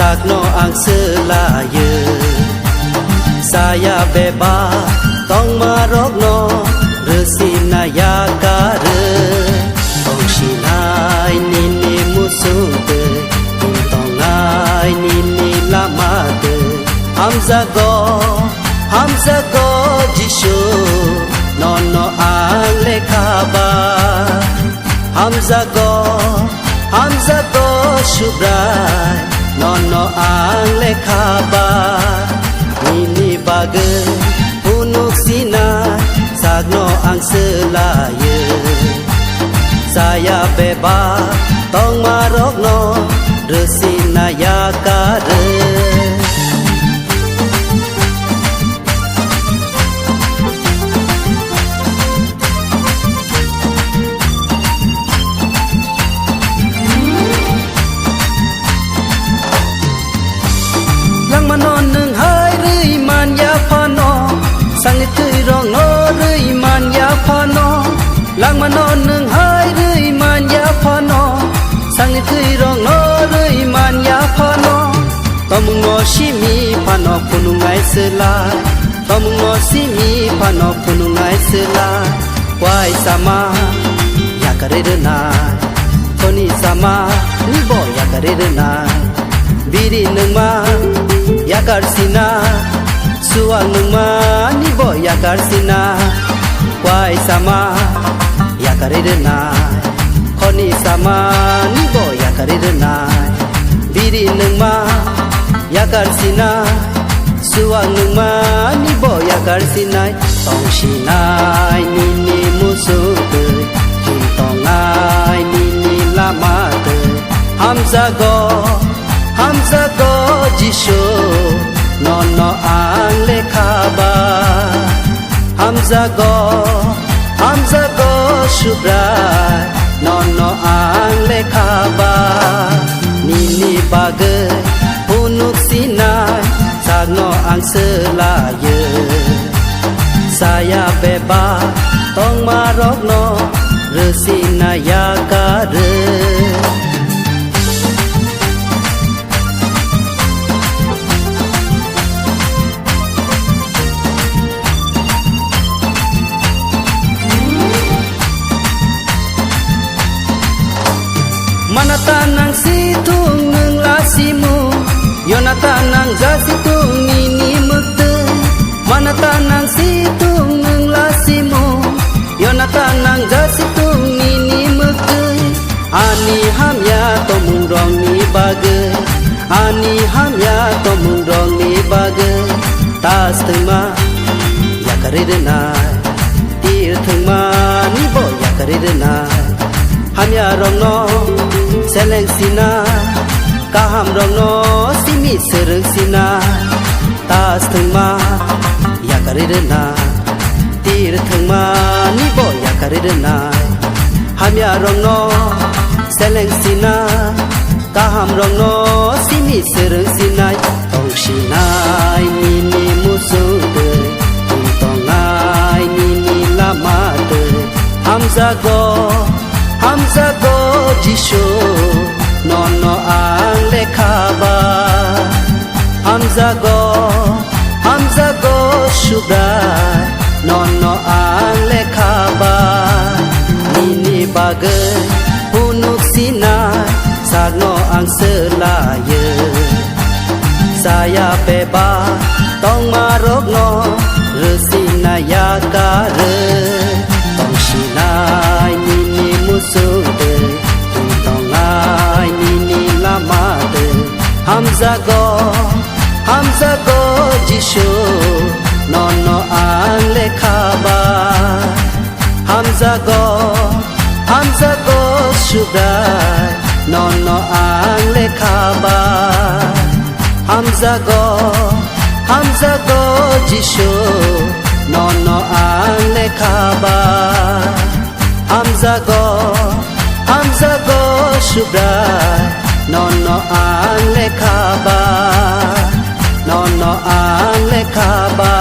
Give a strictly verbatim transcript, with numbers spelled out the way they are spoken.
Sakno ang swlaio, saya bebak tongmarokno rwsina yakarwi. Tongsinai nini muchungtwi, tongnai nini lamatwi. Hamjago, hamjago Jisu, nono ang lekhaba. Hamjago, hamjago Subrai, nono ang lekhaba. Nini bagwi phunuk sinai, sakno ang swlaio. Saya bebak tongmarokno rwsina yakarwi. Langmano nwng hai rwi man ya phano, sangni twirokno rwi man ya phano. Langmano nwng hai rwi man ya phano, sangni twirokno rwi man ya phano. Tomungno simi phano phunuknai swlai, tomungno simi phano phunuknai swlai. Kuai sama yakarwi rwnai, khoni sama nibo yakarwi rwnai. Biri nwngma yakar sina, suwak nwngma nibo yakar sina. Kuai sama yakarwi rwnai, khoni sama nibo yakarwi rwnai. Biri nwngma yakar sina, suwak nwngma nibo yakar sinai. Tongsinai nini muchungtwi, tongnai nini lamatwi. Hamjago, hamjago Jisu, nono ang lekhaba. Hamjago, hamjago Subrai, nono ang lekhaba. Nini bagwi phunuk sinai, sakno ang swlaio. Saya bebak tongmarokno rwsina yakarwi. Manata nang situng nwng lasimu, yonata nang jasitung nini mwktwi. Manata nang situng nwng lasimu, yonata nang jasitung nini mwktwi. Ani hamya tomung rokni bagwi, ani hamya tomung rokni bagwi. Tas thwngma yakarwi rwnai, tir thwngma nibo yakarwi rwnai. Hamya rokno seleng sina, kaham rokno simi swrwng sina. Tas thwngma yakarwi rwnai, tir thwngma nibo yakarwi rwnai. Hamya rokno seleng sina, kaham rokno simi swrwng sinai. Tongsinai nini muchungtwi, tongnai nini lamatwi. Hamjago, hamjago Jisu, nono ang lekhaba. Hamjago, hamjago Subrai, nono ang lekhaba. Nini bagwi phunuk sinai, sakno ang swlaio. Saya bebak tongmarokno rwsina yakarwi. Tongsinai nini muchungtwi, tongnai nini lamatwi. Hamjago, hamjago Jisu, nono ang lekhaba. Hamjago, hamjago Subrai, nono ang lekhaba. Hamjago, hamjago Jisu, nono ang lekhaba. Hamjago, hamjago Subrai, nono ang lekhaba. Nono ang lekhaba.